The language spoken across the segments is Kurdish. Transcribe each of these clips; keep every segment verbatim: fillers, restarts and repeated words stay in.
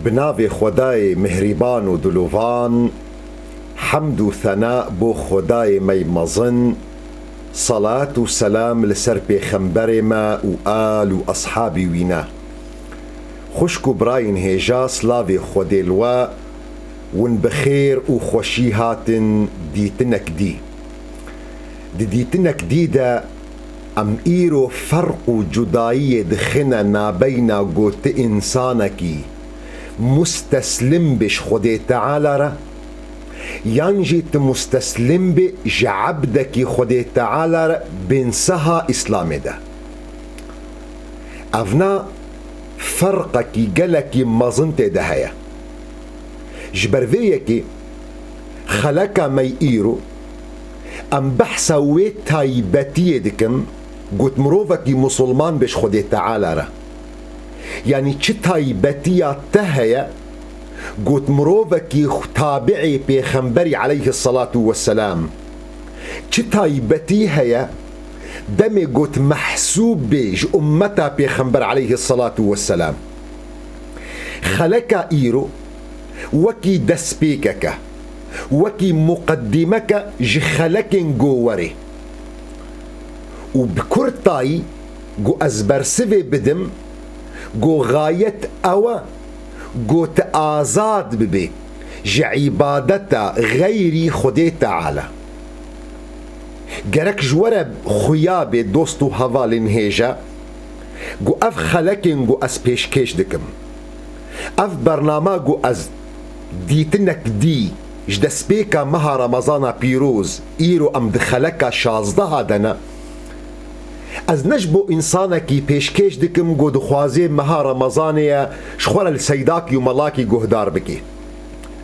Bi navê Xwedayê mihrîban û dilovan, hemd û thena bo Xwedayê me yê mezin, selat û selam li ser pêxemberê me û al û eshabî wî ne. Xwişk û birayên hêja, silavê Xwedê li we, win bi xêr û xweşî hatin dîtinek dî. Di dîtinek dî de em îro ferq û cudayiyê dixine nabeyna ku ti însanekî musteslim bî ji Xwedê Teala re, yan jî ti musteslim bî ji ebdekî Xwedê Teala re bên seha Îslamê de. Evna ferqekî gelekî mezin tê de heye. Ji ber vê yekê xeleka me yê îro, em behsa wê taybetiyê dikin, got mirovekî musulman bê ji Xwedê Teala re. Yanî çi taybetiya te heye, got mirovekî tabi'ê pêxemberî aleyhisselatu vesselam. Çi taybetî heye, demê got mehsûb bê ji ummeta pêxember aleyhisselatu vesselam. Xeleka îro wekî destpêkeke, wekî muqeddîmeke ji xelekên gowerê. Û bi kurtayî ku ez bersivê bidim, ku xayet ew e ku tu azad bibê ji îbadeta xeyrî Xwedê Teala. Gerek ji we re xuya bê, dost û hevalên hêja, ku ev xelekên ku ez pêşkêş dikim. Ev bernama ku ez dîtinek dî ji destpêka meha Remezana pîroz, îro em di xeleka şazdeha de ne. Ez ne ji bo însanekî pêşkêş dikim ku dixwazê meha Remezanê ye ji xwe re li seydakî û melakî guhdar bike.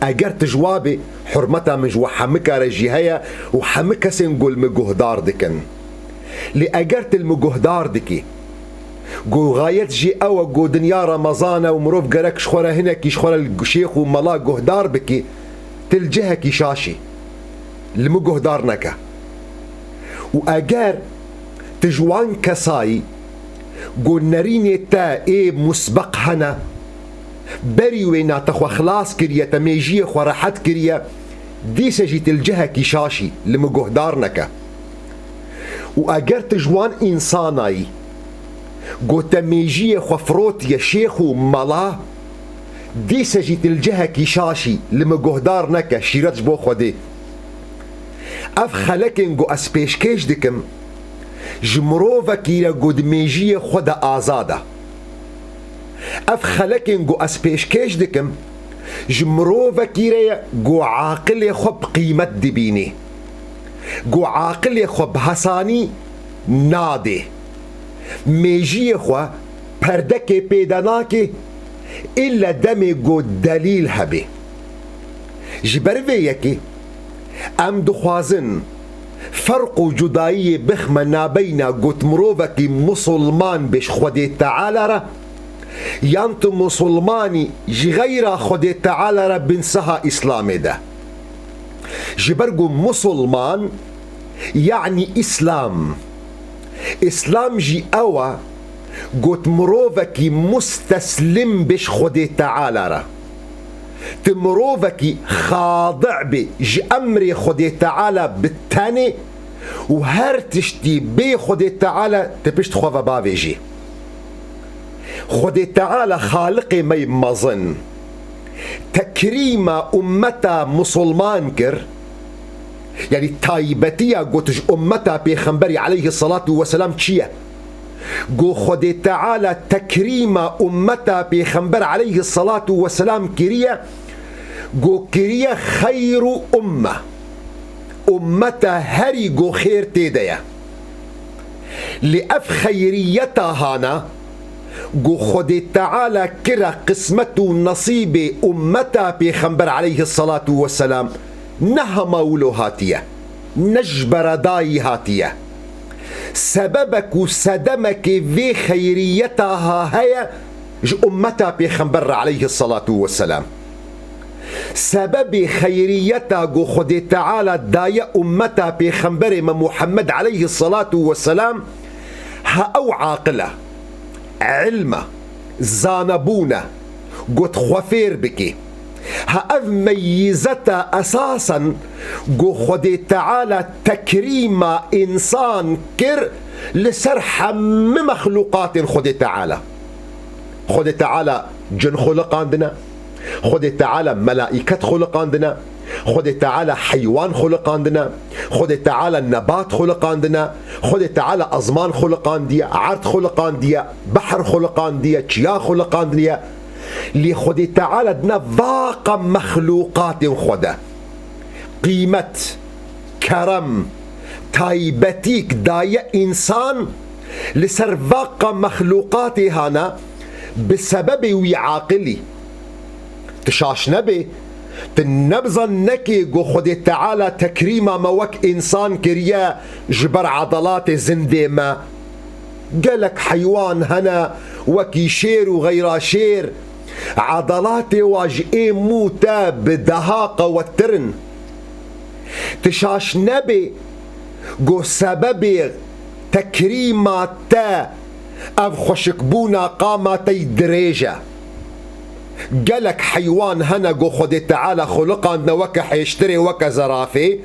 Eger tu ji wa bê, hurmeta min ji we hemika re jî heye û hemî kesên ku li min guhdar dikin. Lê eger tu li min guhdar dikî, ku xayet jî ew e ku dinya Remezan e û mirov gerek ji xwe re hinekî ji xwe re li şêx û mela guhdar bikî, tu li cihekî şaş î. Li min guhdar neke. Û eger tu ji wan kesayî ku nerînê te ê musbeq hene, berî wêna te xwe xilas kiriye, te mêjiyê xwe rehet kiriye, dîse jî tu li cihekî şaş î, li min guhdar neke. Û eger tu ji wan însanayî ku te mêjiyê xwe firotiye şêx û mela, dîse jî tu li cihekî şaş î, li min guhdar neke, şîret ji bo Xwedê. Ev xelekên ku ez pêşkêş dikim, ji mirovekî re ku di mêjiyê xwe de azad e. Ev xelekên ku ez pêşkêş dikim, ji mirovekî re ye ku aqilê xwe bi qîmet dibînê, ku aqilê xwe bi hesanî nadê, mêjiyê xwe perdekê pê de nake, îlle demê ku delîl hebê. Ji ber vê yekê em dixwazin ferq û cudayiyê bixme nabeyna got mirovekî musulman bê ji Xwedê Teala re, yan tu musulmanî ji xeyra Xwedê Teala re bin seha Îslamê de. Ji ber ku musulman, yanî Îslam. Îslam jî ew e, got mirovekî musteslim bê ji Xwedê Teala re. Tu mirovekî xadi bê ji emrê Xwedê Teala bi tenê û her tiştî bê Xwedê Teala tu pişt xwe ve bavêjî. Xwedê Teala Xaliqê me yê mezin tekrîma ummeta musulman kir, yanî taybetiya got ji ummeta Pêxemberî aleyhisselatu vesselam çi ye? Got Xwedê Teala tekrîma ummeta Pêxember aleyhisselatu vesselam kiriye, got kiriye xeyru umme. Ummeta herî got xêr tê de ye. Lê ev xeyriyeta hana, got Xwedê Teala kire qismet û nesîbê ummeta Pêxember aleyhisselatu vesselam, ne hema wilo hatiye, ne ji beredayî hatiye. Sebebek û sedemekê vê xeyriyeta ha heye ji ummeta Pêxember re aleyhisselatu vesselam. Sebebê xeyriyeta ku Xwedê Teala daye ummeta Pêxemberê me Muhammed aleyhisselatu vesselam, ha ew aqil e, ilm e, zanebûn e, got xwe fêr bikê. Ha ev meyîzeta esasen ku Xwedê Teala tekrîma însan kir li ser hemî mexlûqatên Xwedê Teala. Xwedê Teala cin xuliqandine, Xwedê Teala melaîket xuliqandine, Xwedê Teala heywan xuliqandine, Xwedê Teala nebat xuliqandine, Xwedê Teala ezman xuliqandiye, erd xuliqandiye, behr xuliqandiye, çiya xuliqandiye. Lê Xwedê Teala di nav vaqa mexlûqatên xwe de qîmet, kerem, taybetîk daye însan, li ser vaqa mexlûqatê hana bi sebebê wî aqilî. Tu şaş nebê, tu nebizan nekê ku Xwedê Teala tekrîma me wek însan kiriye ji ber edelatê zindê me. Gelek heywan hene wekî şêr û xeyra şêr. Edelatê wa ji ê mû te bi deha qewettir in. Tu şaş nebê ku sebebê tekrîma te ev xweşikbûna qama te yî dirêj e. Gelek heywan hene ku Xwedê Teala xuliqandine weke hêştirê, weke zerafê,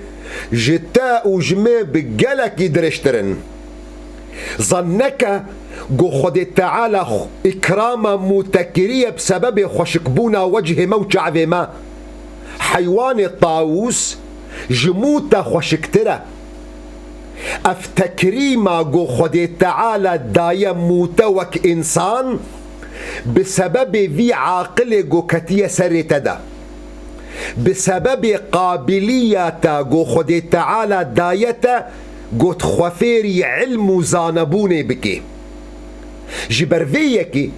ji te û ji me bi gelekî dirêjtir in. Zan neke ku Xwedê Teala xu-, îkrama mû te kiriye bi sebebê xweşikbûna wecihê me û çavê me. Heywanê tawûs ji mû te xweşiktir e. Ev tekrîma ku Xwedê Teala daye mû te wek însan, bi sebebê vî aqilê ku ketiye serê te de. Bi sebebê qabiliya te ku Xwedê Teala daye te, got xwe fêrî ilm û zanebûnê bikê. Ji ber vê yekê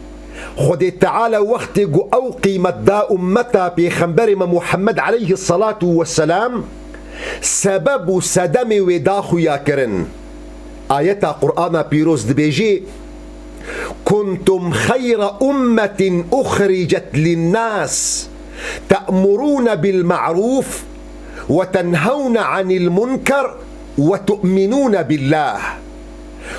Xwedê Teala wextê ku ew qîmet da ummeta Pêxemberê me Muhammed aleyhisselatu vesselam, sebeb û sedemê wê da xuya kirin. Ayeta Qur'ana Pîroz dibêjê: "Kuntum xeyra ummetin uxricet linnâs, te'murûne bil ma'rûf ve tenhewne anil munker ve tu'minûne billâh."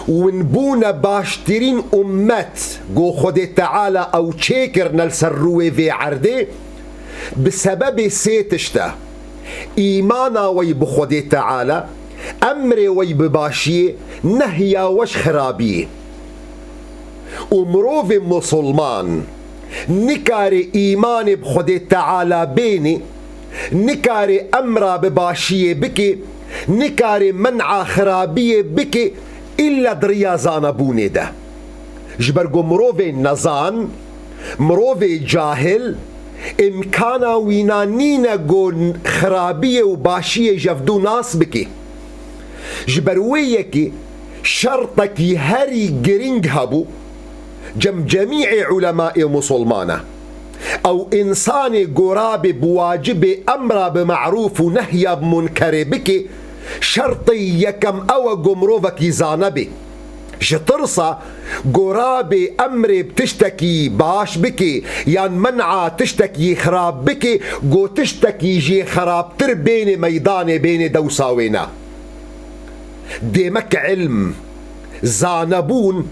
Win bûne baştirîn ummet, ku Xwedê Teala ew çêkirine li ser rûyê vê erdê, bi sebebê sê tişt e: îmana wey bi Xwedê Teala, emrê wey bi başiyê, nehya we ji xirabiyê. Û mirovê musulman nikarê îmanê bi Xwedê Teala bênê, nikarê emra bi başiyê bikê, nikarê men'a xirabiyê bikê, îlla di riya zanebûnê de. Ji ber ku mirovê nezan, mirovê cahil, îmkana wîna nîne ku xirabiyê û başiyê ji hev du nas bikê. Ji ber wê yekê şertekî herî girîng hebû cem cemî'ê ulemaê musulman e. Ew însanê ku rabê bi wacibê emra bi me'rûf û nehya bi munkerê bikê, şertê yekem ew e ku mirovekî zane bê. Ji tirsa ku rabê emrê bi tiştekî baş bikê yan men'a tiştekî xirab bikê, ku tiştekî jê xirabtir bênê meydanê, bênê dewsa wêne. Demek ilm, zanebûn,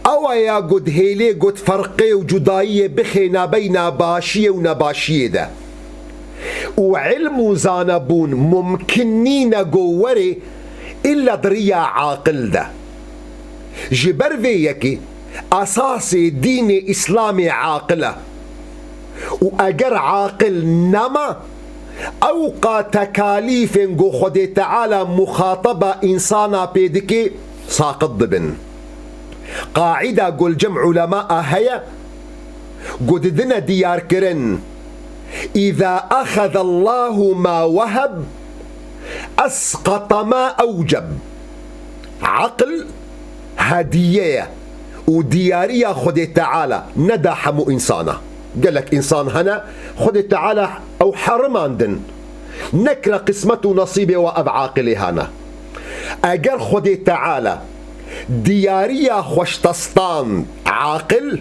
ew e ya ku dihêlê ku ferqê û cudayiyê bixê nabeyna başiyê û nebaşiyê de. Û ilm û zanebûn mumkin nîne ku were îlla di riya aqil de. Ji ber vê yekê esasê dînê Îslamê aqil e. Û eger aqil nema, ewqa tekalîfên ku Xwedê Teala muxateba însana pê dike, saqit dibin. Qaîda ku li cem ulema a heye, ku didine diyarkirin: "Îza axezallahu ma weheb, esqata ma ewceb." Aqil hediye ye û diyariya Xwedê Teala neda hemû însana. Gelek însan hene Xwedê Teala ew herimandin, nekire qismet û nesîbê wa ev aqilê hene. Eger Xwedê Teala diyariya xwe ji te stand aqil,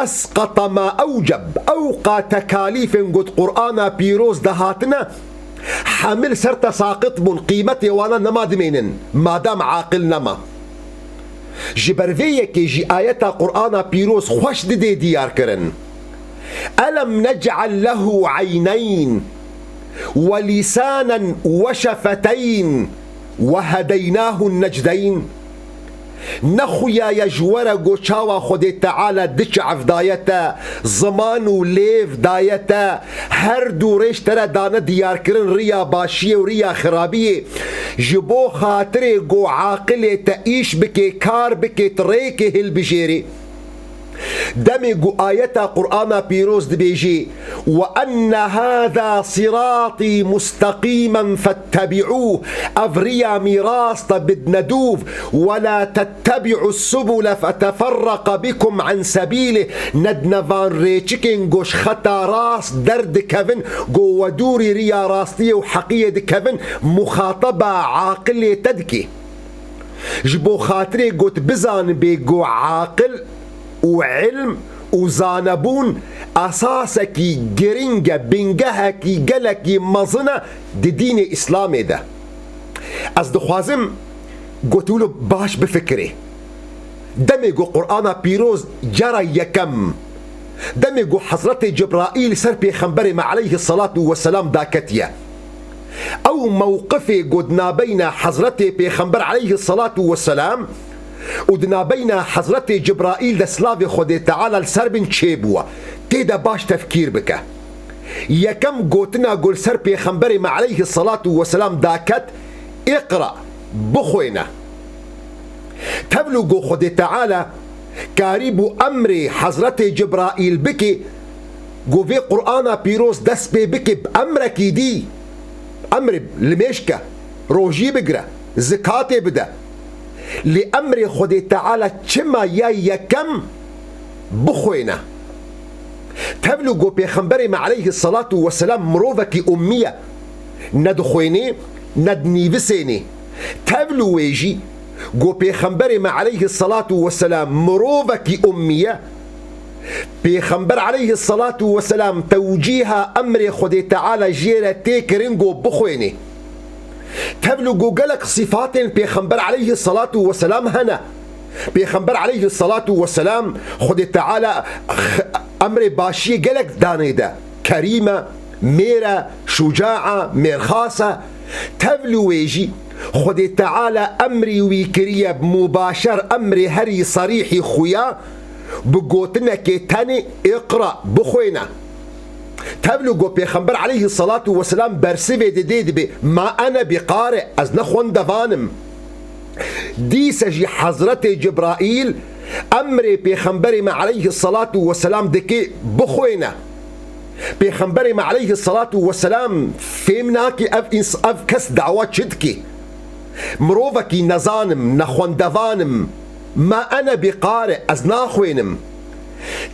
esqata ma ewceb, ewqa tekalîfên ku di Qur'ana pîroz de hatine, hemî li ser te saqit bûn, qîmetê wana nema dimênin, madam aqil nema. Ji ber vê yekê jî ayeta Qur'ana pîroz xweş didê diyarkirin. ألم نجعل له عينين ولسانا وشفتين وهديناه النجدين. Nexuyaye ji we re ku çawa Xwedê Teala du çav daye te, ziman û lêv daye te, her du rêj te re dane diyarkirin riya başiyê û riya xirabiyê, ji bo xatirê ku aqilê te îş bike, kar bike, tu rêkê hilbijêrî. Demê ku ayeta Qur'ana pîroz dibêjê, "Ve enne hâzâ sirâtî musteqîmen fettebi'ûh", ev riya mî rast e, bidne dûv, "ve lâ tettebi'us subule feteferreqe bikum an sebîlih", ne di nevan rêçikên ku ji xeta rast derdikevin, ku we dûrî riya rastiyê û heqiyê dikevin, muxateba aqilê te dike. Ji bo xatirê ku tu bizanibê ku aqil û ilm û zanebûn esasekî giring e, bingehekî gelekî mezin e di dînê Îslamê de. Ez dixwazim ku tu wilo baş bifikirê. Demê ku Qur'ana Pîroz cara yekem, demê ku Hezretê Cibraîl ser Pêxemberê me aleyhisselatu vesselam daketiye, ew mewqifê ku di nabeyna Hezretê Pêxember aleyhisselatu vesselam û di nabeyna Hezretê Cibraîl de, silavê Xwedê Teala li ser bin, çêbûye. Tê de baş tefkîr bike. Yekem gotina ku li ser Pêxemberê me aleyhisselatu vesselam daket, "Îqra", bixwêne. Tevlû ku Xwedê Teala karîbû emrê Hezretê Cibraîl bike, ku vê Qur'ana pîroz dest pê bike bi emrekî dî, emrê limêj ke, rojî bigire, zikatê bide. Lê emrê Xwedê Teala çima ya yekem bixwêne? Tevlû ku Pêxemberê me aleyhisselatu vesselam mirovekî ummî ye, ne dixwênê, ne dinîvisênê. Tevlû wê jî ku Pêxemberê me aleyhisselatu vesselam mirovekî ummî ye, Pêxember aleyhisselatu vesselam tewcîha emrê Xwedê Teala jê re tê kirin ku bixwênê. Tevlû ku gelek sîfatên Pêxember aleyhisselatu vesselam hene. Pêxember aleyhisselatu vesselam Xwedê Teala x-, emrê başiyê gelek danê de. Kerîm e, mêr e, şuca e, mêrxas e. Tevlû wê jî Xwedê Teala emrî wî kiriye bi mubaşer, emrê herî serîhî xuya, bi gotinekê tenê, "Îqra", bixwêne. Tevlû ku Pêxember aleyhisselatu vesselam bersivê didê, dibê, "Ma ene bi qari", ez ne xwendevan im. Dîse jî Hezretê Cibraîl emrê Pêxemberê me aleyhisselatu vesselam dike, "Bixwêne." Pêxemberê me aleyhisselatu vesselam fêm nake ev ins-, ev kes dawa çi dike. Mirovekî nezan im, nexwendevan im. "Ma ene bi qari", ez naxwênim.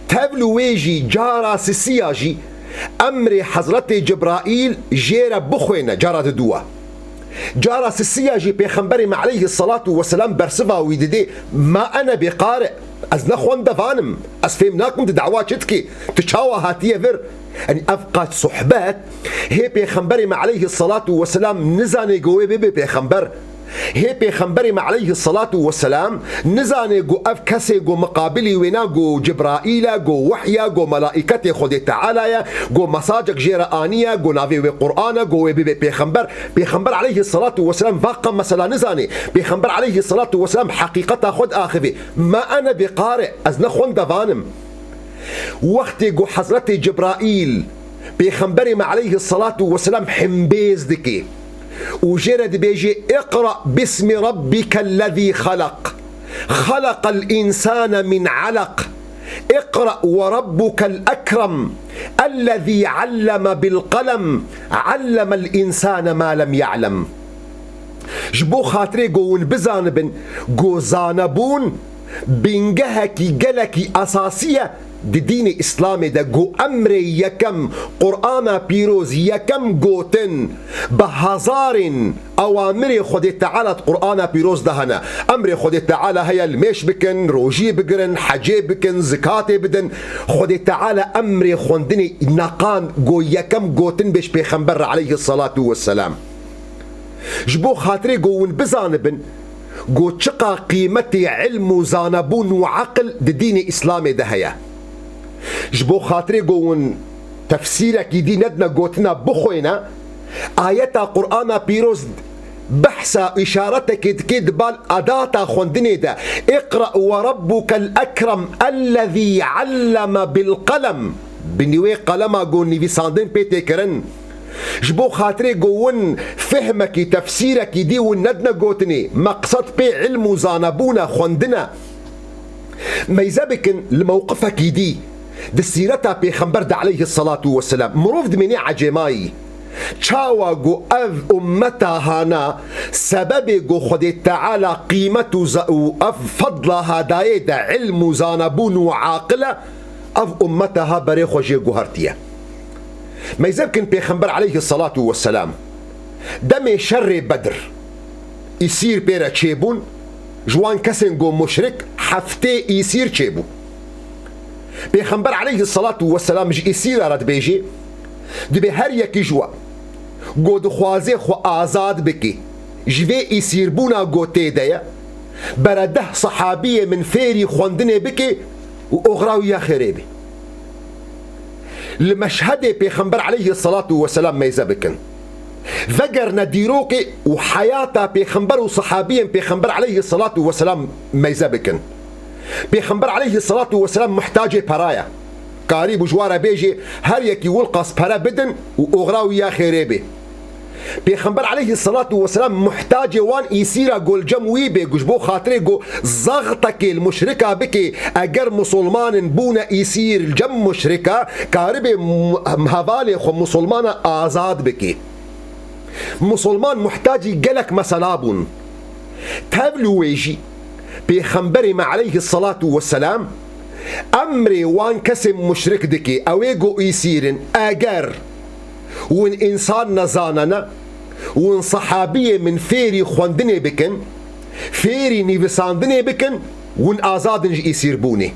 Tevlû wê jî cara sisiya jî emrê Hezretê Cibraîl jê re bixwêne, cara diduwa. Cara sisiya jî Pêxemberê me aleyhisselatu vesselam bersiva wî didê, "Ma ene bi qari", ez ne xwendevan im, ez fêm nakim tu dawa çi dikî, tu çawa hatiye vir? Yanî ev qat sohbet, hê Pêxemberê me aleyhisselatu vesselam nizanê ku wê bibe pêxember. Hê Pêxemberê me aleyhisselatu vesselam nizanê ku ev kesê ku miqabilî wêna ku Cibraîl e, ku wehy e, ku melaîketê Xwedê Teala ye, ku mesajek jê re aniye, ku navê wê Qur'an e, ku wê bibe pêxember. Pêxember aleyhisselatu vesselam va qe mesela nizanê. Pêxember aleyhisselatu vesselam heqîqeta xwe diaxivê. "Ma ene bi qari", ez ne xwendevan im. Wextê ku Hezretê Cibraîl Pêxemberê me aleyhisselatu vesselam himbêz dike û jê re dibêje, "Îqra bismi rabbikellezî xelaq, xelaqel însane min eleq, îqra ve rabbukel ekrem, ellezî alleme bil qelem, allemel însane ma lem ya'lem." Ji bo xatirê ku hûn bizanibin ku zanebûn bingehekî gelekî esasî ye di dînê Îslamê de, ku emrê yekem, Qur'ana Pîroz, yekem gotin bi hezarên ewamirê Xwedê Teala di Qur'ana Pîroz de hene. Emrê Xwedê Teala heye, limêş bikin, rojiyê bigirin, hecê bikin, zikatê bidin. Xwedê Teala emrê xwendinê neqand, ku yekem gotin bê ji Pêxember re aleyhisselatu vesselam. Ji bo xatirê ku hûn bizanibin ku çiqa qîmetê ilm û zanebûn û eqil di dînê Îslamê de heye. Ji bo xatirê ku hûn tefsîrekî dî nedine gotina bixwêne, ayeta Qur'ana pîroz behsa îşaretekê dike di bal edata xwendinê de. "Iqra ve rabbukel ekrem ellezî alleme bil qelem." Bi nîvê qelema ku nivîsandin pê tê kirin. Ji bo xatirê ku hûn fehmekî, tefsîrekî dî hûn nedine gotinê, meqsed pê ilm û zanebûn e, xwendin e. Meyze bikin li mewqifekî dî, di sîreta Pêxember de aleyhisselatu vesselam, mirov dimêne ecêmayî. Çawa ku ev ummeta hana, sebebê ku Xwedê Teala qîmet û za-, û ev fedla ha dayê de ilm û zanebûn û aqil e, ev ummeta ha berê xwe jê guhertiye. Meyze bikin Pêxember aleyhisselatu vesselam, demê şerê Bedr, îsîr pê re çêbûn, ji wan kesên ku muşrik heftê îsîr çêbû. Pêxember aleyhisselatu vesselam ji îsîra re dibêje, dibê her yekî ji we ku dixwaze xwe azad bike ji vê îsîrbûna ku tê de ye, bere deh sehabiyê min fêrî xwendinê bike û oxira wî ya xêrê be. Li meşhedê Pêxember aleyhisselatu vesselam meyze bikin. Vegerine dîrokê û heyata Pêxember û sehabiyên Pêxember aleyhisselatu vesselam meyze bikin. Pêxember aleyhisselatu vesselam muhtacê pera ye. Karîbû ji wa re bêjê, her yekî wilqas pere bidin û oxira wî ya xêrê bê. Pêxember aleyhisselatu vesselam muhtacê wan îsîra ku li cem wî bê, ku ji bo xatirê ku zextekê li muşrika bike, eger musulman in bûne îsîr li cem muşrika, karibê mu-, hevalê xwe musulmana azad bike. Musulman muhtacî gelek mesela bûn. Tevlû wê jî Pêxemberê me aleyhisselatu vesselam emrê wan kesên muşrik dike, ew ê ku îsîr in, eger hûn însan nezanene, hûn sehabiyê min fêrî xwendinê bikin, fêrî nivîsandinê bikin, hûn azad in ji îsîrbûnê.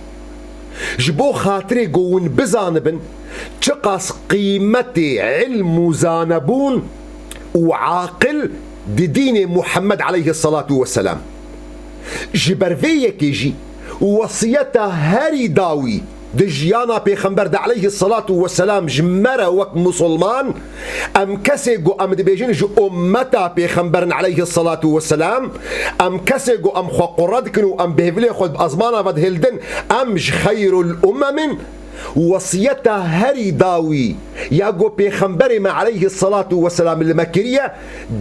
Ji bo xatirê ku hûn bizanibin çiqas qîmetê ilm û zanebûn û aqil di dînê Muhammed aleyhisselatu vesselam. Ji ber vê yekê jî wesiyeta herî dawî di jiyana Pêxember de aleyhisselatu vesselam ji me re wek musulman, em kesê ku em dibêjin ji ummeta Pêxember in aleyhisselatu vesselam, em kesê ku em xwe qure dikin û em bêhvilê xwe bi ezmana ve dihildin, em ji xeyrul umem in, wesiyeta herî dawî ya ku Pêxemberê me aleyhisselatu vesselam li me kiriye,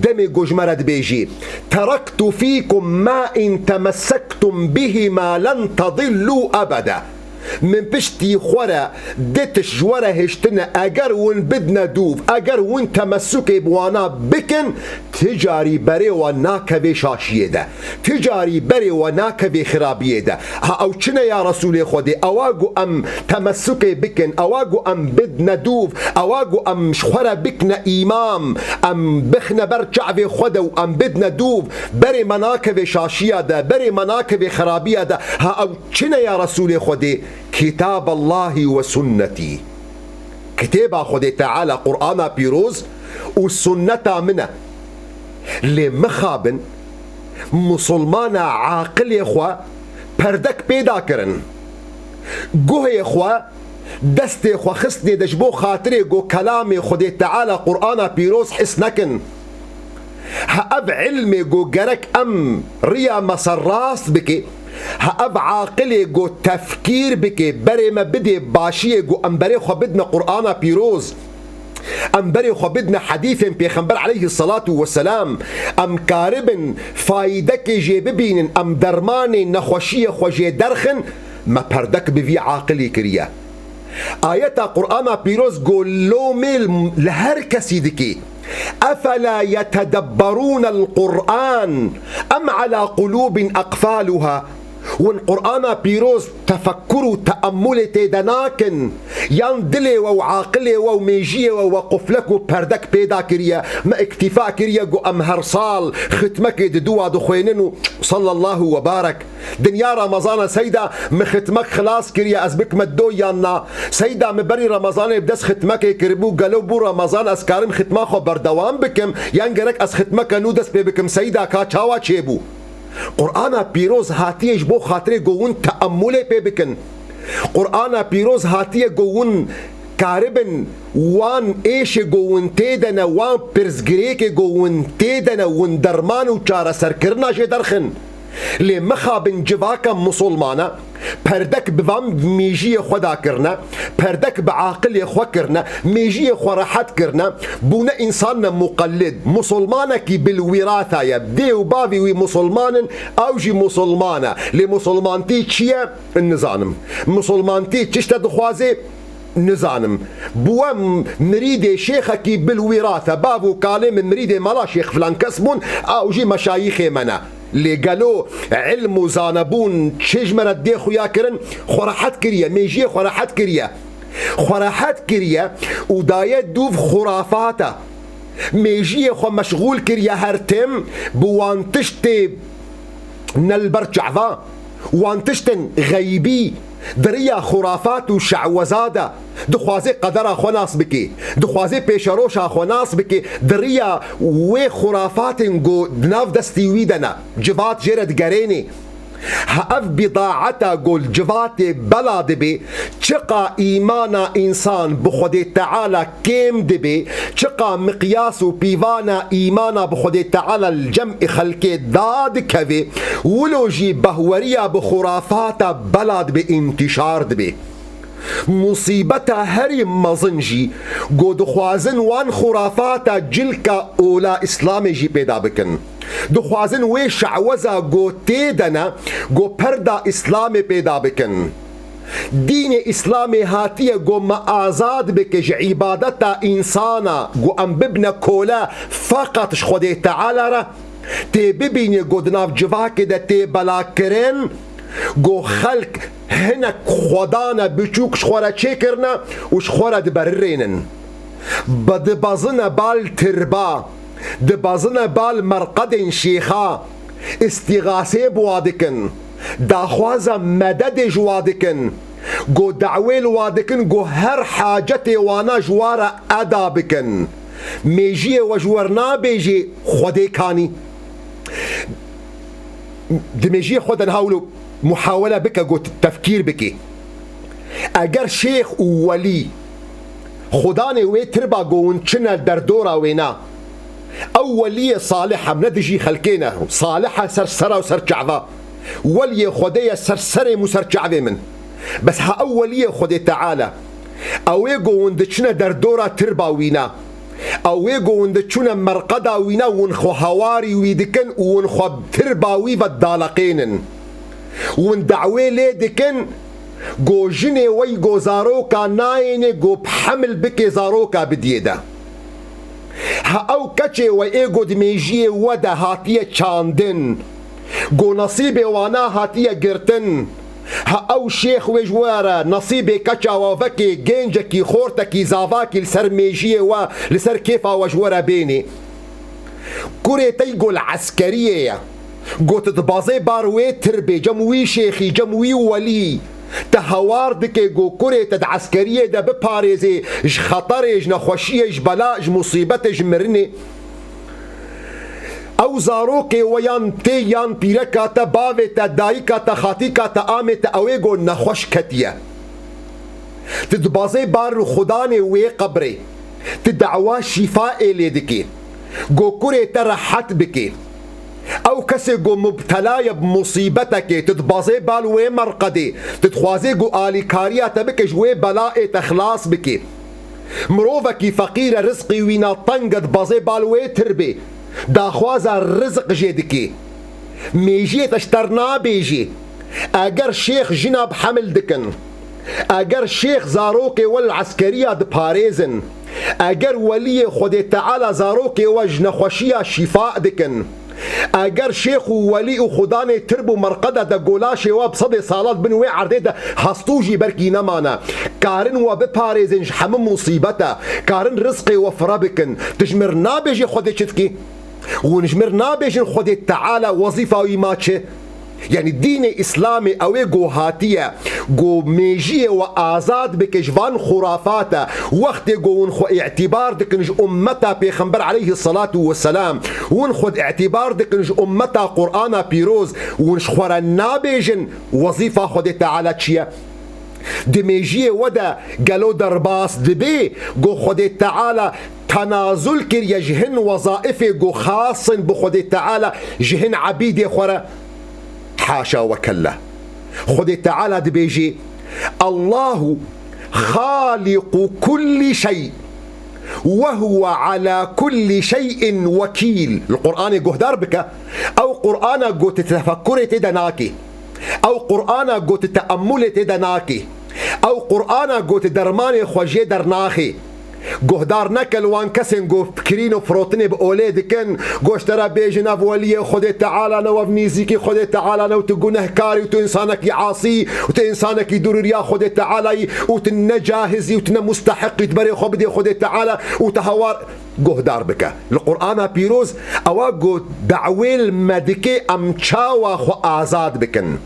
demê ku ji me re dibêjî, "Teraktu fîkum ma in temessektum bihima len tedillû ebeda." Min piştî xwe re di tişt ji we re hiştine, eger hûn bidine dûv, eger hûn temessukê bi wana bikin, ti carî berê we nakevê şaşiyê de. Ti carî berê we nakevê xirabiyê de. Ha ew çi ne ya Resûlê Xwedê? Ewa ku em temessukê bikin, ewa ku em bidne dûv, ewa ku em ji xwe re bikne îmam, em bixne ber çavê xwe de û em bidne dûv, berê me nakevê şaşiya de, berê me nakevê xirabiya de. Ha ew çi ne ya Resûlê Xwedê? Kitaballahî ve sunnetî. Kitêba Xwedê Teala, Qur'ana pîroz û sunneta min e. Lê mixabin, musulmana aqilê xwe perdek pê dakirin. Guhê xwe, destê xwe xistnê de ji bo xatirê ku kelamê Xwedê Teala, Qur'ana pîroz his nekin. Ha ev ilmê ku gerek em riya me serrast bike, ha ev aqilê ku tefkîr bike, berê me bidê başiyê ku em berê xwe bidine Qur'ana pîroz, em berê xwe bidine hedîfên Pêxember aleyhisselatu vesselam, em karibin fayîdekê jê bibînin, em dermanê nexweşiyê xwe jê derxin, me perdek bi vî aqilî kiriye. Ayeta Qur'ana pîroz ku lomê li her kesî dikê, "Efela yetedebberûnel Qur'an em ala qulûbin ekfalûha?" Hûn Qur'ana pîroz tefekkur û teemmulê tê de nakin? Yan dilê we û aqilê we û mêjiyê we we quflek û perdek pê dakiriye? Me îktîfa kiriye ku em her sal xitmekê di dû wa dixwênin û sallallahu ve barek. Dinya Ramazan e, seyda min xitmek xilas kiriye, ez bikime do yan na? Seyda min berî Ramazanê bi dest xitmekê kiribû, gelo bû Ramazan ez karim xitma xwe berdewam bikim, yan gerek ez xitmeke nû dest pê bikim? Seyda ka çawa çêbû? Qur'ana pîroz hatiye ji bo xatirê ku hûn teemmulê pê bikin. Qur'ana pîroz hatiye ku hûn karibin wan êşê ku hûn tê de ne, wan pirsgirêkê ku hûn tê de ne, hûn derman û çareserkirina jê derxin. Lê mixabin civaka musulmana perdek bi van mêjiyê xwe da kirine, perdek bi aqilê xwe kirine, mêjiyê xwe rehet kirine, bûne însanine muqellid. Musulmanekî bil wîrata ye. Dê û bavî wî musulman in, ew jî musulman e. Lê musulmantî çi ye? Nizanim. Musulmantî çi tişte dixwaze? Nizanim. Bûwe m-, mirîdê şêxekî bil wîrate. Bav û kalê min mirîdê mala şêx filan kes bûn, ew jî meşayîxê me ne. Lê gelo ilm û zanebûn çi ji me re dê xuya kirin? Xwe rehet kiriye, mêjiyê xwe rehet kiriye. Xwe rehet kiriye û daye dûv xurafata. Mêjiyê xwe meşxûl kiriye her tim bi wan tiştê ne li ber çava. Wan tiştin xeybî, di riya xurafat û şeweza de dixwaze qedera xwe nas bike, dixwaze pêşeroşa xwe nas bike, di riya wê xurafatên ku di nav destî wî de ne, civat jê re digerêne. Ha ev bidaeta ku li civatê bela dibe, çiqa îmana însan bi Xwedê Teala kêm dibe, çiqa miqyas û pîvana îmana bi Xwedê Teala li cemê xelkê dadikeve, wilo jî behweriya bi xurafata bela dibe, întîşar dibe. Musîbeta herî mezin jî ku dixwazin wan xurafata cilka ola Îslamê jî pêda bikin. Dixwazin wê şeweza ku tê de ne, ku perda Îslamê pêda bikin. Dînê Îslamê hatiye ku me azad bike ji îbadeta însana, ku em bibine kole feqet ji Xwedê Teala re. Tê bibîne ku di nav civakê de tê belakirin, ku xelk hinek xwedane biçûk ji xwe re çêkirine û ji xwe re diberirênin. Bi-, dibezine bal tirba, dibezine bal merqedên şêxa, îstîxasê bi wa dikin, daxwaza mededê ji wa dikin, ku dawê li wa dikin, ku her hacetê wana ji wa re eda bikin. Mêjiyê we ji we re nabêjê Xwedê kanî. Di mêjiyê xwe de niha wilo muhawele bike, ku tefkîr bike. Eger şêx û welî xudanê wê tirba ku hûn çine derdora wêna, ew weliyê salih em ne dijî xelkê ne, salih e ser sera û ser çava. Weliyê Xwedê ye ser serê min û ser çavê min. Bes ha ew weliyê Xwedê Teala, ew ê ku hûn diçine derdora tirba wîna, ew ê ku hûn diçûne merqeda wîna, hûn xwe hawarî wî dikin û hûn xwe tirba wî ve daleqênin. Hûn dawê lê dikin ku jinê we yî ku zaroka nayêne ku bi hemil bike zaroka bidiyê de. Ha ew keçê we ê ku di mêjiyê we de hatiye çandin, ku nesîbê wana hatiye girtin, ha ew şêx wê ji we re nesîbê keça we vekê, gêncekî, xortekî, zavakî li ser mêjiyê we, li ser kêfa we ji we re bênê. Kurê te yî ku li eskeriyê ye, ku tu dibazê bar wê tirbê, cem wî şêxî, cem wî welî, te hawar dike ku kurê te di eskeriyê de biparêzê ji xeterê, ji nexweşiyê, ji bela, ji musîbetê, ji mirinê. Ew zarokê we yan tê yan pîreka te, bavê te, dayika te, xatîka te, amê te, ew ê ku nexweş ketiye. Tu dibazê bar xudanê wê qebrê. Tu dawa şîfaê lê dikê. Ku kurê te rehet bikê. Ew kesê ku mubtela ye bi musîbetekê, tu dibazê bal wê merqedê. Tu dixwazê ku alîkariya te bike, ji wê belaê te xilas bikê. Mirovekî feqîr e, rizqî wî na teng e, dibazê bal wê tirbê. Daxwaza rizq jê dikê. Mêjiyê te ji te re nabêjê. Eger şêx jina bi hemil dikin, eger şêx zarokê we li eskeriya diparêzin, eger weliyê Xwedê Teala zarokê we ji nexweşiya şîfa dikin, eger şêx û welî û xudanê tirb û merqeda de golaşê we bi sedê salat bin wê erdê de hestû jî berkî nemane, karin we biparêzin ji hemû musîbete, karin rizqê we fire bikin, tu ji mir nabêjî Xwedê çi dikî? Hûn ji mir nabêjin Xwedê Teala wezîfa wî ma çi? Yanî dînê Îslamê ew ê ku hatiye, ku mêjiyê we azad bike ji van xurafate. Wextê ku hûn xwe îtîbar dikin ji ummeta Pêxember aleyhisselatu vesselam, hûn xwe îtîbar dikin ji ummeta Qur'ana pîroz, hûn ji xwe re nabêjin wezîfa Xwedê Teala çi ye? Di mêjiyê we de gelo derbas dibe ku Xwedê Teala tenazul kiriye ji hin wezaifê ku xas in bi Xwedê Teala ji hin ebîdê xwe re? Haşa we kella. Xwedê Teala dibêje: "Allahu xaliqu kulli şey ve huve ala kulli şeyin vekîl." Li Qur'anê guhdar bike. Ew Qur'ana ku tu tefekkurê tê de nakê. Ew Qur'ana ku tu teemmulê tê de nakê. Ew Qur'ana ku tu dermanê xwe jê dernaxê. Guhdar neke li wan kesên ku kirîn û firotinê bi olê dikin, ku ji te re bêjin ev weliyê Xwedê Teala ne, ev nîzîkî Xwedê Teala ne, û tu gunehkar î, û tu însanekî asî, û tu însanekî dûr û riya Xwedê Teala yî, û tu ne cahiz î, û tu ne mustehiq î, tu berê xwe bidê Xwedê Teala, û tu hawar guhdar bike. Li Qur'ana Pîroz ewa ku dawê li me dike em çawa xwe azad bikin.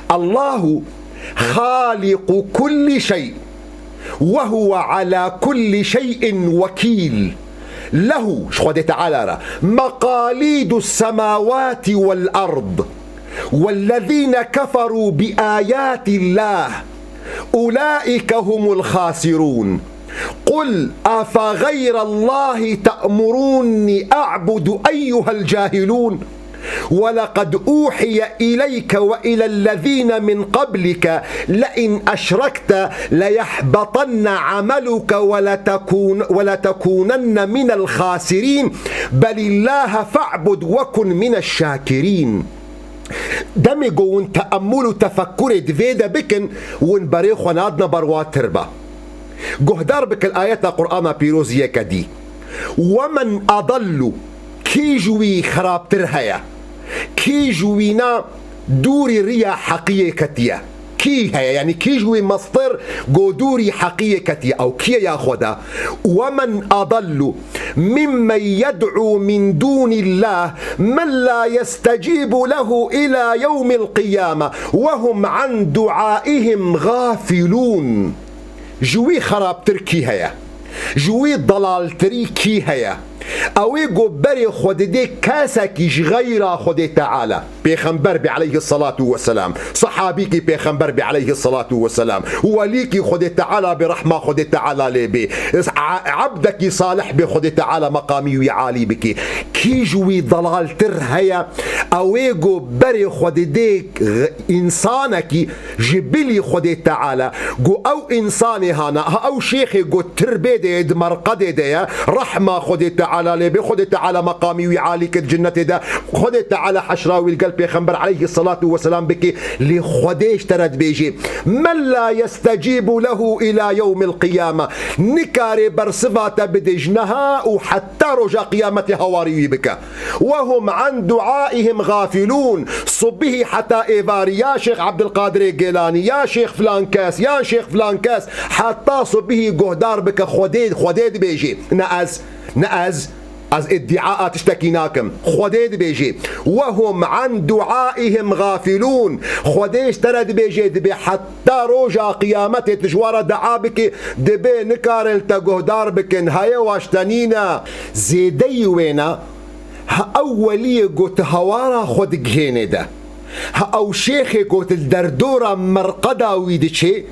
Allahu xaliqu kulli şey ve huve ala kulli şeyin vekîl. Lehu, ji Xwedê Teala re, meqalîdu semawati vel erd. Vellezîne keferû bi âyâtillâh, ulâike humul khasirûn. Qul afaxeyrallâhi te'murûnni a'budu eyyuhel cahilûn. Ve leqed ûhiye ileyke ve ilellezîne min qablike le'in eşrekte leyehbetenne ameluke ve letekûn-, ve letekûnenne minel khasirîn. Belillâhe fe'bud ve kun mineş şakirîn. Demê ku hûn teemmul û tefekkurê di vê de bikin, hûn berê xwe nadine ber wa tirba. Guhdar bikin ayeta Qur'ana Pîroz yeke dî. "Ve men adallu", kî ji wî xirabtir heye? Kî ji wîna dûrî riya heqiyê ketiye? Kî heye? Yanî kî ji wî mestir ku dûrî heqiyê ketiye? Ew kî ye ya Xweda? "Ve men adallu mimmen yed'u min dûnillâh men la yestecîbu lehu ilâ yewmil qiyâme ve hum an duaihim gafilûn." Ji wî xerabtir kî heye? Ji wî delaltirî kî heye? Ew ê ku berê xwe didê kesekî ji xeyra Xwedê Teala. Pêxember bê aleyhisselatu vesselam, sahabîkî Pêxember bê aleyhisselatu vesselam, welîkî Xwedê Teala bê, rehma Xwedê Teala lê bê, a-, ebdekî salih bê, Xwedê Teala meqamî wî alî bikê. Kî ji wî delaltir heye? Ew ê ku berê xwe didê însanekî ji bilî Xwedê Teala, ku ew însanê hana, ha ew şêxê ku tirbê de ye, di merqedê de ye, rehma Xwedê Teala lê bê, Xwedê Teala meqamî wî alî kir cinnetê de, Xwedê Teala heşra wî li gel Pêxember aleyhisselatu vesselam bike, lê Xwedê ji te re dibêje, "Men la yestecîbu lehu ila yewmil qiyame." Nikare bersiva te bide ji niha û heta roja qiyametê hawarî wî bike. "Ve hum an duaihim gafilûn." Subihî heta êvarî ya Şêx Ebdilqadirê Gêlanî, ya Şêx filan kes, ya Şêx filan kes, heta subihî guhdar bike, Xwedê, Xwedê dibêje. Ne ez, ne ez, ez îdîa a tiştekî nakim. Xwedê dibêje. "Ve hum an duaihim gafilûn." Xwedê ji te re dibêje, dibê heta roja qiyametê tu ji wan re dua bikî, dibê nikarin li te guhdar bikin. Heye, wa ji te nîne. Zêdeyî wêne, ha ew weliyê ku tu hawara xwe digihênê de, ha ew şêxê ku tu li derdora merqeda wî diçê,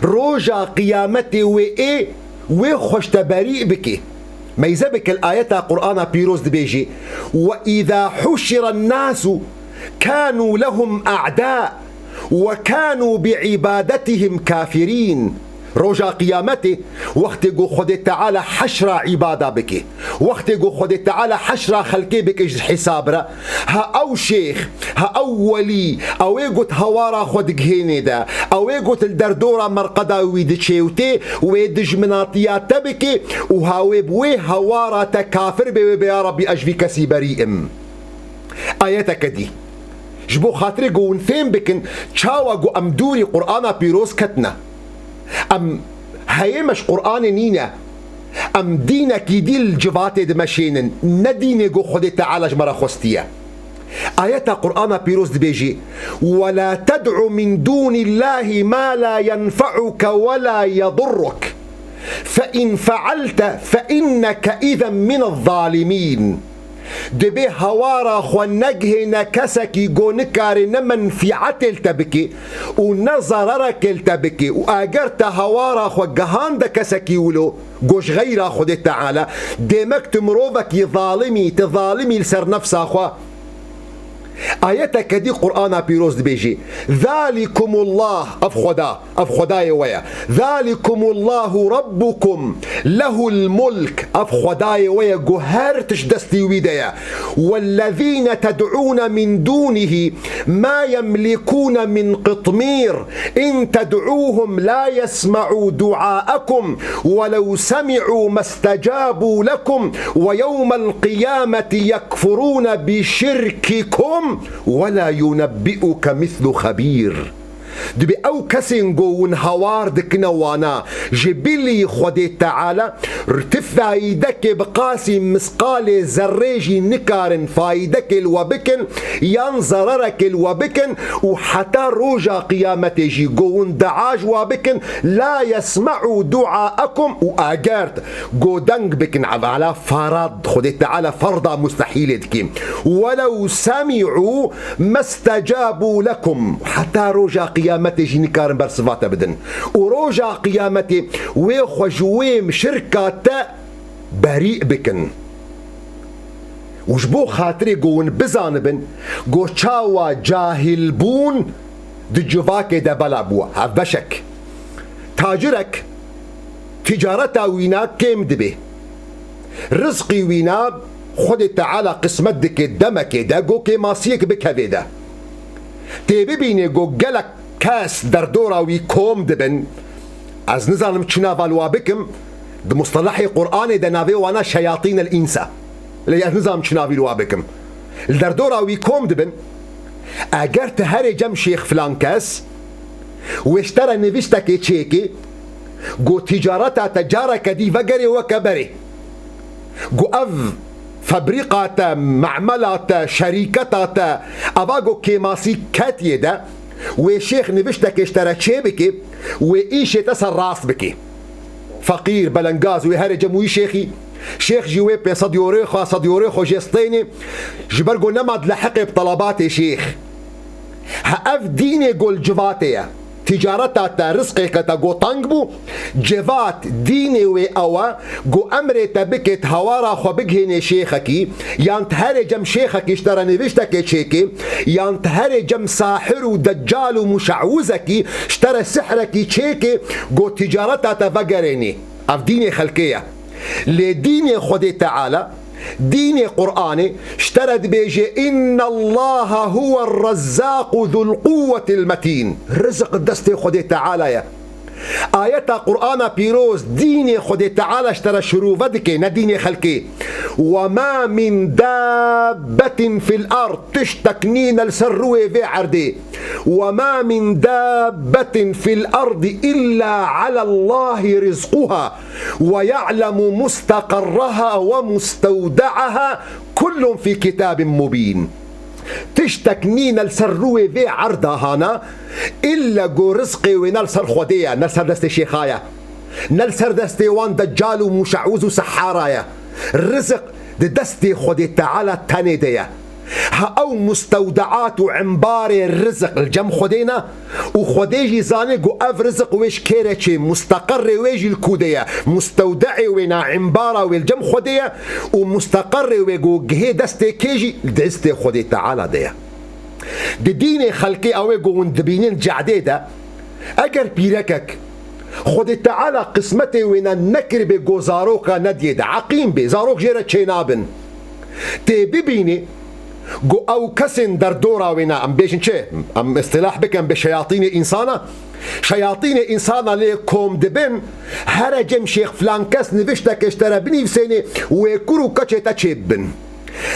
roja qiyametê wê ê, wê xwe ji te berî bikê. Meyze bike li ayeta Qur'ana Pîroz dibêjê, "Ve îza huşiren nasu kanu lehum a'da ve kanu bi ibadetihim kafirîn." Roja qiyametê, wextê ku Xwedê Teala heşra îbada bike, wextê ku Xwedê Teala heşra xelkê bike ji hesab re, ha ew şêx, ha ew welî, ew ê ku tu hawara xwe digihênê de, ew ê ku tu li derdora merqeda wî diçê û tê, wê dijminatiya te bike û ha wê bi wê hawara te kafir bê, wê bê, ya Rabbî, ez ji vî kesî berî im. Ayeteke dî. Ji bo xatirê ku hûn fêm bikin, çawa ku em dûrî Qur'ana Pîroz ketine. Em heyê me ji Qur'anê nîne. Em dînekî dî li civatê dimeşênin. Ne dînê ku Xwedê Teala ji me re xwestiye. Ayeta Qur'ana Pîroz dibêjî, "Ve la ted'u min dûnillâhi ma la yenfe'uke ve la yedurruk. Fe in fe'alte fe inneke izen minez zalimîn." Dibê hawara xwe negihêne kesekî go nikare ne menfîetê li te bike û ne zerereke li te bike û eger te hawara xwe gihande kesekî wilo go ji xeyra Xwedê Teala, demek tu mirovekî zalim î, tu zalim î li ser nefsa xwe. Ayeteke dî Qur'ana Pîroz dibêjî: "Zalikumullah", ev Xweda, ev Xwedayê we ye. "Zalikumullahu rabbukum, lehul mulk", ev Xwedayê we ye, ku her tişt destî wî de ye. "Wellezîne ted'ûne min dûnihî ma yemlikûne min qitmîr, in ted'ûhum la yesme'û du'âekum, welew semi'û mestecâbû lekum, ve yewmel qiyâmeti yekfurûne bi şirkikum." "Ve la yunebbi'uke mislu xebîr." Dibê ew kesên ku hûn hawar dikine wana ji bilî Xwedê Teala, ti fayîdekê bi qasî misqalê zerrê jî nikarin fayîdekê li we bikin yan zererekê li we bikin û heta roja qiyametê jî ku hûn dua ji we bikin, "La yesme'u du'aekum", û eger go deng bikin, ev ala farad, Xwedê Teala ferda mustehîlê dikî. "Welew semi'u mestecabû lekum." Heta roja qiyametê jî nikarin bersiva te bidin. Û roja qiyametê wê xwe ji wê şirka te berî bikin. Û ji bo xatirê ku hûn bizanibin ku çawa cahilbûn di civakê de bela bû. Hevbeşek. Tacirek ticareta wîna kêm dibe. Rizqî wîna Xwedê Teala qismet dike demekê de ku kêmasiyek bikevê de. Tê bibîne ku gelek kes derdora wî kom dibin. Ez nizanim çi nava li wa bikim, di mustelehê Qur'anê de navê wana şeyatîn el îns e. Lê ez nizanim çi navî li wa bikim. Li derdora wî kom dibin. Eger tu herê cem şêx filan kes, wê ji te re nivîştekê çêkê, ku ticareta te careke dî vegerê weke berê. Ku ev febrîqa te, memela te, şerîketa te, eva ku kêmasî ketiye de, wê şêx nivîştekê ji te re çê bike, wê îşê te ser rast bike. Feqîr, belengaz, wê herê cem wî şêxî. Şêx jî wê pênc sed yorê xwe, sed yorê xwe jê stênê, ji ber ku nema dileheqê bi telebatê şêx. Ha ev dînê ku li civatê ye. Ticareta te, rizqêke te ku teng bû, civat dînê wê ew e ku emrê te bike, tu hawara xwe bigihênê şêxekî, yan tu herê cem şêxekî ji te re nivîştekê çêkê, yan tu herê cem sahir û deccal û muşe'wizekî ji te re sihrekî çêkê ku ticareta te vegerênê. Ev dînê xelkê ye. Lê dînê Xwedê Teala, dînê Qur'anê ji te re dibêje: "Innallaha huwer rezzaqu zul quwwetil metîn." Rizq destê Xwedê Teala ye. Ayeta Qur'ana Pîroz dînê Xwedê Teala ji te re şirove dike, ne dînê xelkê. "Ve ma min dabbetin fil ard", tiştek nîne li ser rûyê vê erdê. "Ve ma min dabbetin fil ardi illa alallahi rizquha." "Ve ya'lemu mustaqarraha ve mustewda'aha, kullun fî kitabin mubîn." Tiştek nîne li ser rûyê vê erda hana, illa ku rizqê wê ne li ser Xwedê ye, ne li ser destê şêxa ye, ne li ser destê wan deccal û muşe'wiz û sehara ye. Rizq di destê Xwedê Teala tenê de ye. Ha ew mustewdeat û embarê rizq li cem Xwedê ne û Xwedê jî zane ku ev rizq wê ji kê re çê, musteqerê wê jî li ku de ye, mustewdeê wê ne, embara wê li cem Xwedê ye û musteqerê wê ku gihê destê kê jî li destê Xwedê Teala de ye. Di dînê xelkê ew ê ku hûn dibînin cehdê de, eger pîrekek Xwedê Teala qismetê wê ne nekiribê ku zaroka nediyê de, eqîm bê, zarok jê re çênabin. Tê bibînî ku ew kesên derdora wê ne, em bêjin çi? Em îstilah bikin bi şeyatînê însana. Şeyatînê însana lê kom dibin, here cem şêx filan kes nivişteke ji te re binivîsênê, wê kur û keçê te çêbibin.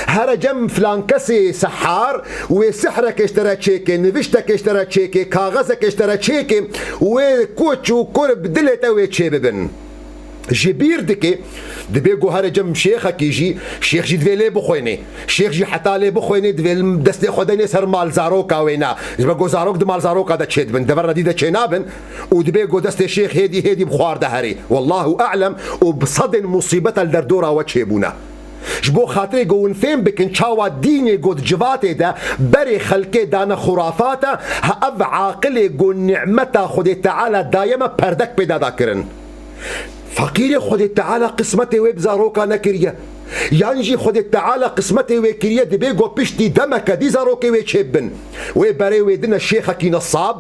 Here cem filan kesê sehar, wê sihrekê ji te re çêke, niviştekê ji te re çêke, kaxezekê ji te re çêke, wê koç û kur bi dilê te wê çêbibin. Ji bîr dike, dibê ku here cem şêxekî jî, şêx jî divê lê bixwêne. Şêx jî heta lê bixwêne, divê destê xwe denê ser mal zaroka wê ne. Ji ber ku zarok di mal zaroka de çêdibin, deverna dî de çênabin û dibê ku destê şêx hêdî hêdî bi xwar de herê. Wallahu a'lem û bi sedên musîbeta li derdora we çêbûne. Ji bo xatirê ku hûn fêm bikin çawa dînê ku di civatê de berê xelkê dane xurafata, ha ev aqilê ku nimeta Xwedê Teala daye me perdek pê dada kirin. Feqîrê Xwedê Teala qismetê wê bi zaroka nekiriye. Yan jî Xwedê Teala qismetê wê kiriye, dibê ku piştî demeke dî zarokê wê çêbibin. Wê berê wê dine şêxekî nesab,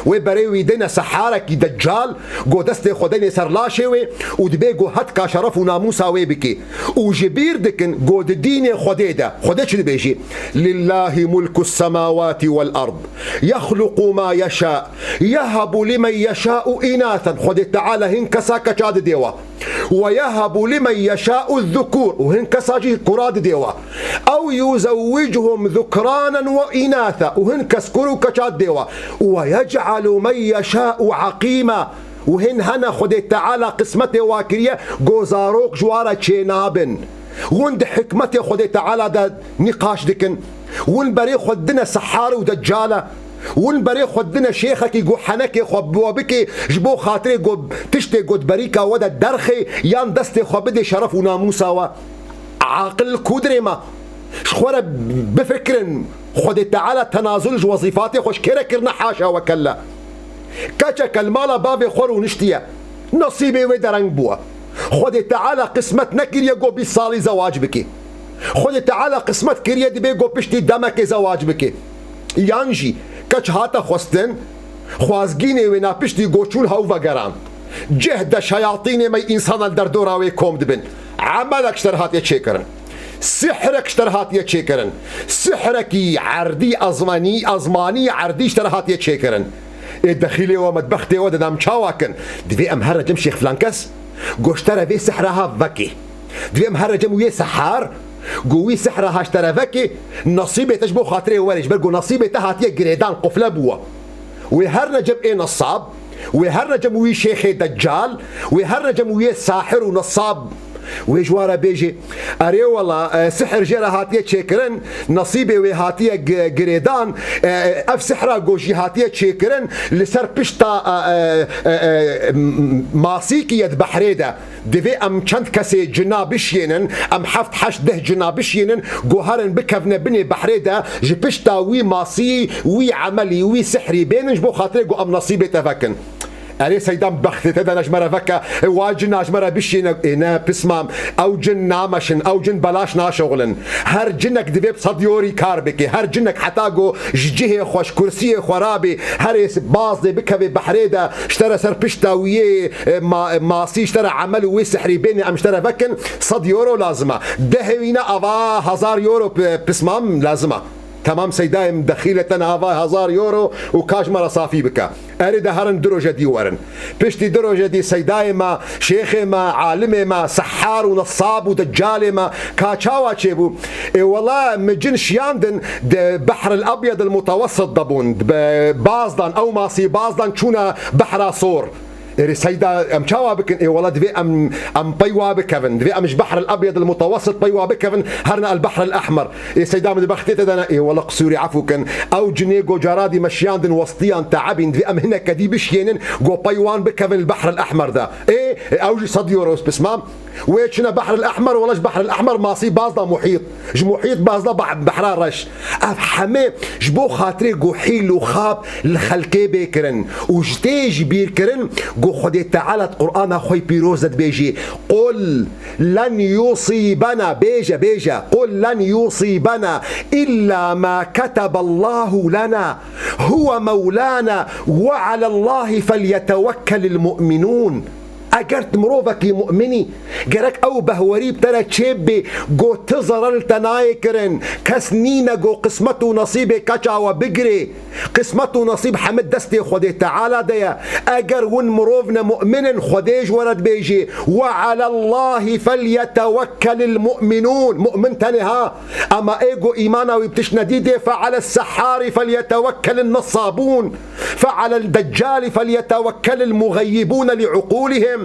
wê berê wî dêne seharekî deccal, ku destê xwe dêne ser laşê wê û dibê ku hetka şeref û namûsa wê bike. Û ji bîr dikin ku di dînê Xwedê de, Xwedê çi dibêjî? Lillahi mulku semawati wel erd. Yexluqu ma yeşa. Yehebu limen yeşa'u inathen. Xwedê Teala hin kesa keça didê we. Ve yehebu limen yeşa'u zukûr, û hin kesa jî kura didê we. Ew yuzewwicuhum zukranen ve inatha, û hin kes kur û keça didê we. Ve yec'alu men yeşa'u aqîma, û hin hene Xwedê Teala qismetê wa kiriye, ku zarok ji wa re çênabin. Hûn di hikmetê Xwedê Teala de nîqaş dikin. Hûn berê xwe dine sehar û deccala. Hûn berê xwe dine şêxekî ku henekê xwe bi we bike, ji bo xatirê ku tiştê ku di berîka we de derxê yan destê xwe bidê şeref û namûsa we. Aqil ku dirê me? Ji xwe re bifikirin. Xwedê Teala tenazul ji wezîfatê xwe ji kê re kirine, haşa we kella. Keçeke li mala bavê xwe rûniştiye. Nesîbê wê dereng bûye. Xwedê Teala qismet nekiriye ku bîst salî zewac bike. Xwedê Teala qismet kiriye dibê ku piştî demekê zewac bike. Yan jî keç hate xwestin, xwazgînê wê na piştî ku çûn hew vegeran. Cih de şeyatînê me însan li derdora wê kom dibin. Emelek ji te re hatiye çêkirin. Sihrek ji te re hatiye çêkirin. Sihrekî erdî, ezmanî, ezmanî erdî ji te re hatiye çêkirin. Ê dexîlê we, medbextê we de em çawa kin? Divê em here cem şêx filan kes, ku ji te re vê sihra ha veke. Divê em here cem wê sehar, ku wî sihra ha ji te re veke, nesîbê te ji bo xatirê we were, ji ber ku nesîbê te hatiye girêdan, qufle bûye. Wê herne cem ê nesab, wê herne cem wî şêxê deccal, wê herne cem wê sahir û nesab. Wê ji wa re bêjê, erê wela, e, sihir jê re hatiye çêkirin, nesîbê wê hatiye gi-, girêdan, e, ev sihra ku jî hatiye çêkirin, li ser pişta, e, e, e, e, m-, masîkî ye di behrê de. Divê em çend kesê cina bişiyênin, em heft heşt deh cina bişiyênin, ku herin bikevne binê behrê de, ji pişta wî masî, wî emelî, wî sihrî bênin, ji bo xatirê ku em nesîbê te vekin. Erê Seyda, bextê te de ne ji me re veke, e, wa cina ji me re bişiyêne. Ê ne, pismam, ew cin nameşin, ew cin belaş naşoxilin. Her cinek divê bi sed yorî kar bike, her cinek, heta ku ji cihê xwe, ji kursiyê xwe rabê, herê s-, bazdê bikevê behrê de, ji te re ser pişta wî yê, e, ma-, e, masî, ji te re emel û wê sihrî bênê, em ji te re vekin, sed euro lazim e. Dehê wî ne, ava hezar euro pi-, pismam lazim e. Temam Seydayê min, dexîlê te ne, ava hezar euro û ka ji me re safî bike. Erê de herin du roje dî werin. Piştî du rojê dî Seydayê me, şêxê me, alimê me, sehar û nesab û deccalê me, ka çawa çêbû? Ê wela, min cin şiyandin di Behril Ebyedil Mutewessit de bûn. Bi-, bazdan, ew masî bazdan çûne Behra Sor. Ê Seyda, em çawa bikin? Ê wela, divê em, em pey wa bikevin. Divê em ji Behril Ebyedil Mutewessit pey wa bikevin, herine El Behril Ehmer. Ê Seyda, min di bextê te de ne. Ê wela, qisûrî efû kin. Ew cinê ku cara dî me şiyandin, westiyan, teebîn, divê em hineke dî bişiyênin, ku pey wan bikevin li Behril Ehmer de. Ê, ê, ew jî sed euro, pismam. Wê çine Behril Ehmer, wela ji Behril Ehmer masî bazda Muhît. Ji Muhît bazda Bah-, Behra Reş. Ev hemê ji bo xatirê ku hîl û xab li xelkê bê kirin û ji tê ji bîr kirin, ku Xwedê Teala di Qur'ana xwe pîroz de dibêjî, "Qul len yusîbena", bêje, bêje, "Qul len yusîbena illa ma keteballahu lena, huwe mewlana ve alellahi felyetewekkelil mu'minûn." Eger tu mirovekî mu'minî, gerek ew behwerî bi te re çêbibê, ku ti zerer li te nayê kirin, kes nîne ku qismet û nesîbê keça we bigirê. Qismet û nesîb hemî destê Xwedê Teala de ye. Eger hûn mirov ne mu'min in, Xwedê ji we re dibêjê, "Ve alellahî felyetewekkelil mu'minûn." Mu'min tenê ha. Ema ê ku îmana wî bi tişt nedî dê, "Fe ales sehharî felyetewekkelin nessabûn. Fe alel deccalî felyetewekkelil muxeyyibûne li uqûlihim."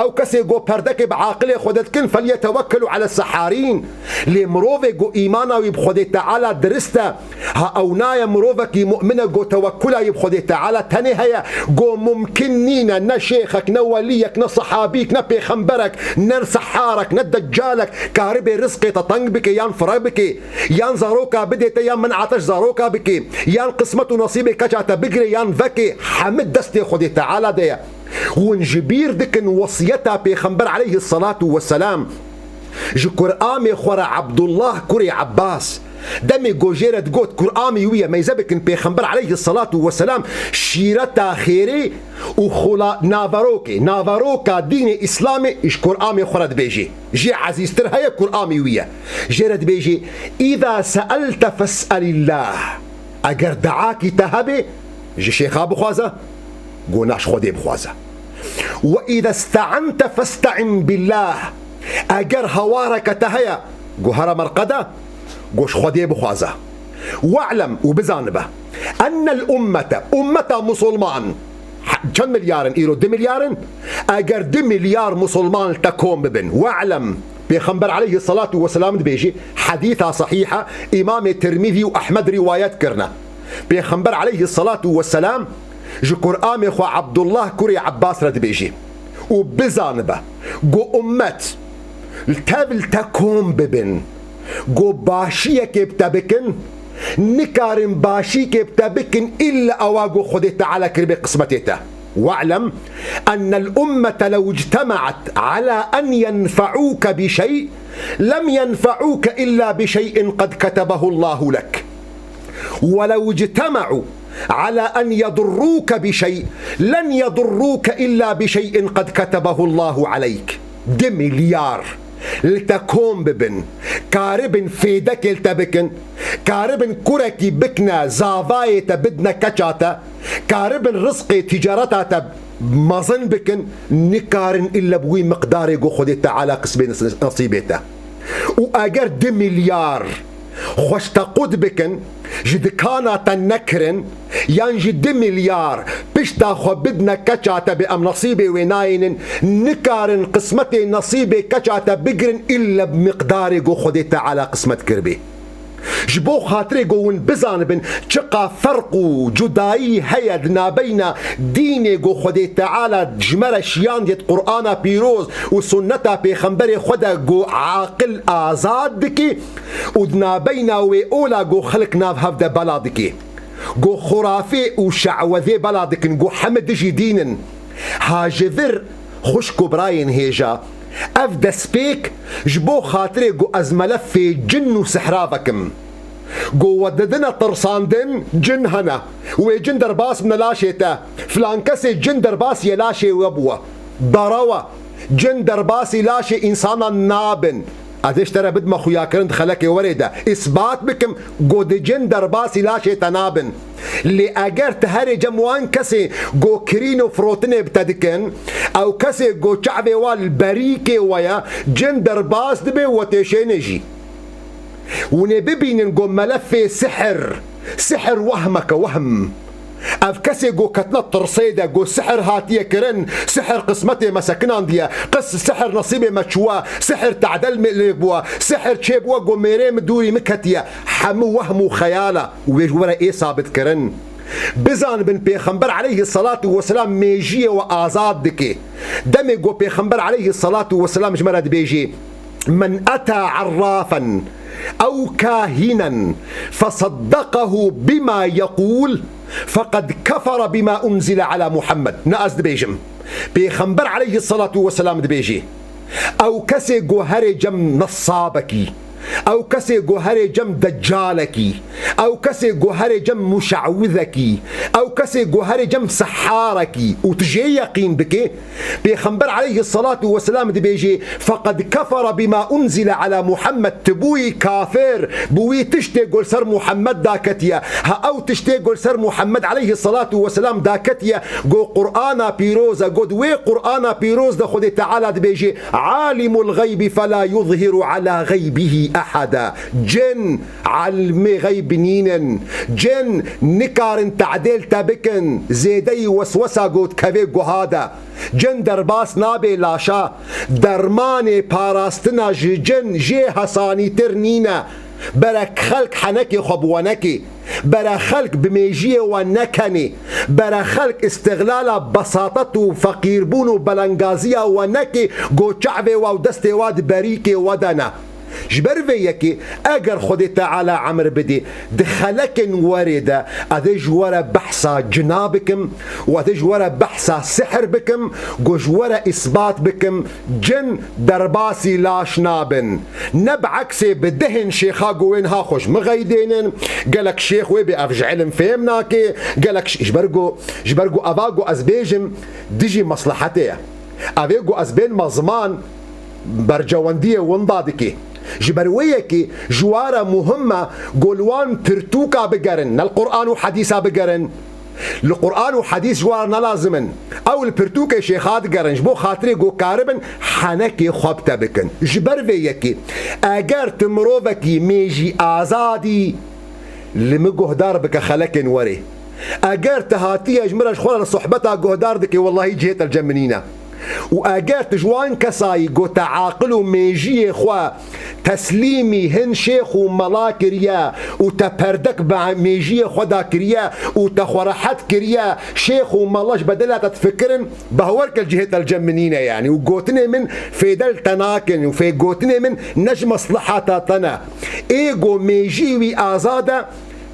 Ew kesê go perdekê bi aqilê xwe de dikin, فليتوكلوا على السحارين. Lê mirovê go îmana wî bi Xwedê Teala dirist e, ha ew naye mirovekî mu'min e go tewekkula wî bi Xwedê Teala tenê heye, go mumkin nîne ne şêxek, ne weliyek, ne sehabîk, ne pêxemberek, ne seharek, ne deccalek karibe rizqê te teng bike yan fire bike, yan zaroka bidê te yan min ateş zaroka bike, yan qismet û nesîbê keça te bigire yan veke, hemî destê Xwedê Teala de ye. Hûn ji bîr dikin wesiyeta Pêxember aleyhisselatu vesselam ji kuramê xwe re Abdullah kurê Abbas. Demê go jê re digot, kuramî wî ye, meyze bikin Pêxember aleyhisselatu vesselam şîreta xêrê û xula naverokê, naveroka dînê Îslamê ji kuramê xwe re dibêjê. Jê ezîztir heye, kuramî wî ye. Jê re dibêjê, "Îza se'elte fes'elillah." Eger deakî te hebe, ji şêxa bixwaze, go na ji Xwedê bixwaze. "Ve îza ste'ente feste'in billah." Eger hawareke te heye, go here merqede, go ji Xwedê bixwaze. "We'lem", û bizanibe, "ennel ummete", ummeta musulman, he-, çend milyar in îro? Du milyar in? Eger du milyar musulman li te kom bibin, "we'lem", Pêxember aleyhisselatu vesselam dibêjî, hedîsa sehîh e, Îmamê Tirmîzî û Ehmed rîwayet kirine. Pêxember aleyhisselatu vesselam ji kuramê xwe Abdullah kurê Abbas re dibêjî û bizanibe, go ummet li tev li te kom bibin, go başiyekê bi te bikin, nikarin başîkê bi te bikin îlla ewa go Xwedê Teala kiribe qismetê te. "We'lem ennel ummete lew ictemaat ala en yenfe'ûke bi şey, lem yenfe'ûke illa bi şey'in qed ketebehu Allahu lek. Ve lev ictemaû ala en yedurrûke bi şey, len yedurrûke illa bi şey'in qed ketebehu Allahu aleyk." Du milyar li te kom bibin, karibin fêdekê li te bikin, karibin kurekî bikine zavayê te bidine keça te, karibin rizqê ticareta te mezin bikin, nikarin îlle bi wî miqdarê ku Xwedê Teala qismê nes-, nesîbê te. Û eger du milyar xwe ji te qut bikin, ji dikana te nekirin, yan ji du milyar pişta xwe bidine keça te bê em nesîbê wê nayênin, nikarin qismetê nesîbê keça te bigirin îlle bi miqdarê ku Xwedê Teala qismet kiribê. Ji bo xatirê ku hûn bizanibin çiqa ferq û cudayî heye di nabeyna dînê ku Xwedê Teala ji me re şiyandiye di Qur'ana pîroz û sunneta Pêxemberê xwe de ku aqil azad dikî û di nabeyna wê ola ku xelk nav hev de bela dikê. Ku xurafê û şewezê bela dikin, ku heme dijî dîn in. Ha ji vir xwişk û birayên hêja, ev destpêk ji bo xatirê ku ez melefê cin û sihra vekim. Ku we didine tirsandin, cin hene. Wê cin derbas bine laşê te. Filan kesê cin derbasiye laşê we bûwe. Dara we. Cin derbasî laşê însanan nabin. Ez ê ji te re bidime xuyakirin di xelekê werê de. Îsbat bikim, ku di cin derbasî laşê te nabin. Lê eger tu herê cem wan kesê ku kirîn û firotinê bi te dikin, ew kesê ku çavê wan li berîkê we ye, cin derbas dibe û we têşênê jî. Hûn ê bibînin ku melefê sihir, sihir wehmeke wehm. Ev kesê ku ketine tirsê de, ku sihir hatiye kirin, sihir qismetê me sekinandiye, qis sihir nesîbê me çûwe, sihir tedel me lê bûwe, sihir çêbûwe ku mêrê min dûrî min ketiye, hemû wehm û xeyal e û wê ji we re ê sabitkirin. Bizanibin, Pêxember aleyhisselatu vesselam mêjiyê we azad dike. Demê ku Pêxember aleyhisselatu vesselam ji me re dibêjê, "Men eta arrafan ew kahinen fesaddeqehu bima yekûl, feqed kefere bima unzile ala Muhammed." Ne ez dibêjim. Pêxember aleyhisselatu vesselam dibêjê, ew kesê ku herê cem nessabekî, ew kesê ku herê cem deccalekî, ew kesê ku herê cem muşewizekî, ew kesê ku herê cem seharekî û tu jê yeqîn bike, Pêxember aleyhisselatu vesselam dibêjê, "Feqed kefere bima unzile ala Muhammed", tu bûyî kafir bi wî tiştê ku li ser Muhammed daketiye. Ha ew tiştê ku li ser Muhammed aleyhisselatu vesselam daketiye, ku Qur'ana pîroz e, ku di wê Qur'ana pîroz de Xwedê Teala dibêjê, "Alimul gaybi fela yuzhiru ala gaybihi eheda. Cin ilmê xeyb nînin. Cin nikarin tedêl te bikin. Zêdeyî weswesa ku dikeve guha de. Cin derbas nabe laşa. Dermanê parastina ji cin jê hesanîtir nîne. Bere xelk henekê xwe bi wenekê. Bere xelk bi mêjiyê we nekenê. Bere xelk îstixlala besatet û feqîrbûn û belengaziya we neke, ku çavê we û destê we di berîkê we de ne. Ji ber vê yekê, eger Xwedê Teala emir bidê, di xelekên werê de ez ê ji we re behsa cina bikim û ez ê ji we re behsa sihir bikim, ku ji we re îsbat bikim, cin derbasî laş nabin. Ne bi eksê bi dehên şêxa ku wê niha xwe ji min xeydênin, gelek şêx wê bê ev ji ilim fêm nake, gelek ş-, ji ber ku, ji ber ku eva ku ez bêjim dijî meslehetê ye. Ev ê ku ez bên me ziman bercewendiyê winda dike. Ji ber wê yekê ji we re muhim e ku li wan pirtûka bigerin, ne li Quran û hedîsa bigerin. Li Quran û hedîs ji we re ne lazim in. Ew li pirtûkê şêxa digerin, ji bo xatirê ku karibin henekê xwe bi te bikin. Ji ber vê yekê, eger tu mirovekî mêjî azad î, li min guhdar bike xelekên werê. Eger tu hatiye ji min re ji xwe re li sohbeta guhdar dike, wellahî cihê te li cem min nîne. Û eger tu ji wan kesayî ku te aqil û mêjiyê xwe teslîmî hin şêx û mela kiriye û te perdek bi mêjiyê xwe da kiriye û te xwe rehet kiriye, şêx û mela ji bedela te difikirin, bawer ke cihê te li cem min nîne, yanî, û gotinê min fêde li te nakin û fê gotinê min ne ji meslehata te ne. Ê ku mêjî wî azad e,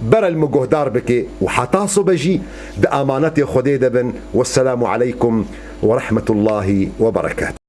bere li min guhdar bike û heta sibe jî di amanetê Xwedê de bin. Wesselamu aleykum ve rahmetullahi ve berekatuh.